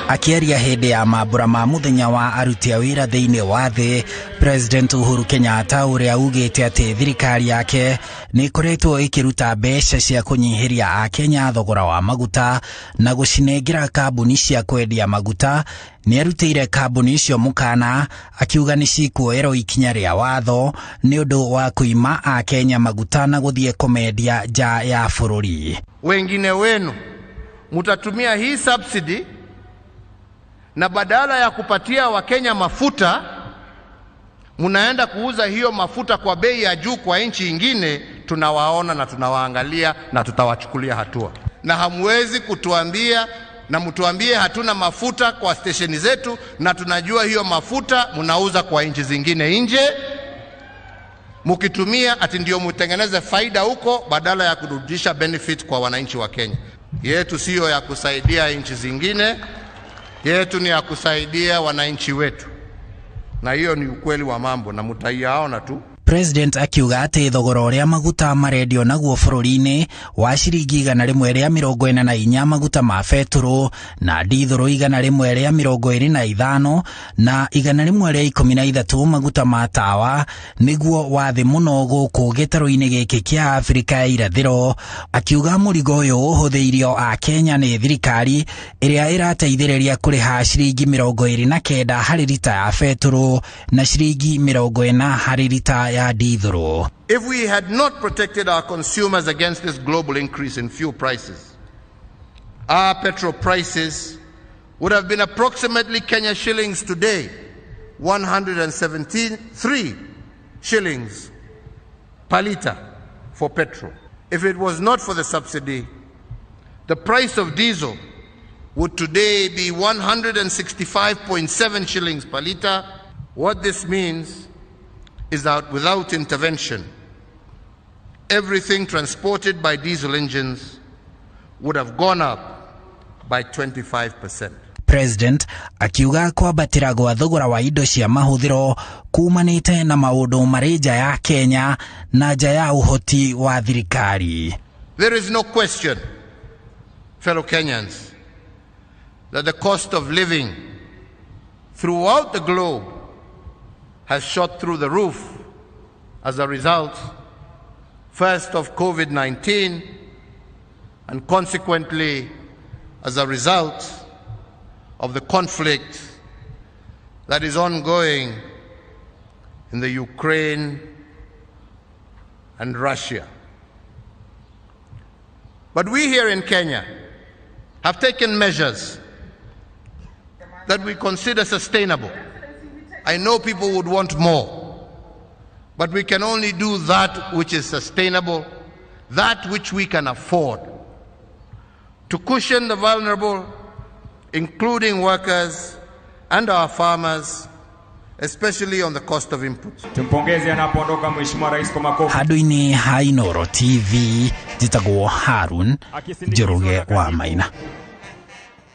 Akĩaria hĩndĩ ya mambũra ma mũthenya wa aruti a wĩra thĩinĩ wa thĩ, President Uhuru Kenyatta ũrĩa ugĩte atĩ thirikari yake nĩ ĩkoretwo ĩkĩruta mbeca cia kũnyihĩria Akenya thogora wa maguta na gũcinengera kambuni cia kwendia maguta, nĩ arutĩire kambuni icio mũkana akiuga nĩ cikuoerwo ikinya rĩa watho nĩ ũndũ wa kũima Akenya maguta na gũthiĩ kũmendia nja ya bũrũri. Wengine wenu mutatumia hii subsidy na badala ya kupatia Wakenya mafuta munaenda kuuza hiyo mafuta kwa bei ya juu kwa nchi ingine. Tunawaona na tunawaangalia na tutawachukulia hatua, na hamwezi kutuambia na mtuambie hatuna mafuta kwa stesheni zetu, na tunajua hiyo mafuta mnauza kwa nchi zingine nje, mukitumia ati ndio mutengeneze faida huko badala ya kurudisha benefit kwa wananchi wa Kenya. Yetu siyo ya kusaidia nchi zingine, yetu ni ya kusaidia wananchi wetu, na hiyo ni ukweli wa mambo na mutaiyaona tu. President akiuga atĩ thogora ũrĩa maguta marendio naguo bũrũri-inĩ wa ciringi 144 maguta ma betũrũ na ndithũrũ 125 na 113 maguta ma tawa nĩguo wa thĩ mũno gũkũ gĩtarũ-inĩ gĩkĩ kĩa Afrika ya irathĩro. Akiuga mũrigo ũyũ ũhũthĩirio a Kenya nĩ thirikari ĩrĩa ĩrateithĩrĩria kũrĩha ciringi 29 harĩ rita ya betũrũ na ciringi 40 harĩ rita ya ndithũrũ. If we had not protected our consumers against this global increase in fuel prices, our petrol prices would have been approximately Kenya shillings today, 173 shillings per litre for petrol. If it was not for the subsidy, the price of diesel would today be 165.7 shillings per litre. What this means is that without intervention, everything transported by diesel engines would have gone up by 25%. President akiuga kwambatĩra gwa thogora wa indo cia mahũthĩro kumanĩte na maũndũ marĩ nja ya Kenya na nja ya ũhoti wa thirikari. There is no question, fellow Kenyans, that the cost of living throughout the globe has shot through the roof as a result, first of COVID-19, and consequently as a result of the conflict that is ongoing in the Ukraine and Russia. But we here in Kenya have taken measures that we consider sustainable. I know people would want more, but we can only do that which is sustainable, that which we can afford, to cushion the vulnerable, including workers and our farmers, especially on the cost of inputs. Tumpongeze anapoondoka Mheshimiwa Rais kwa makofi. Handũ-inĩ ha Inooro TV, njĩtagwo Harun Njoroge wa Maina.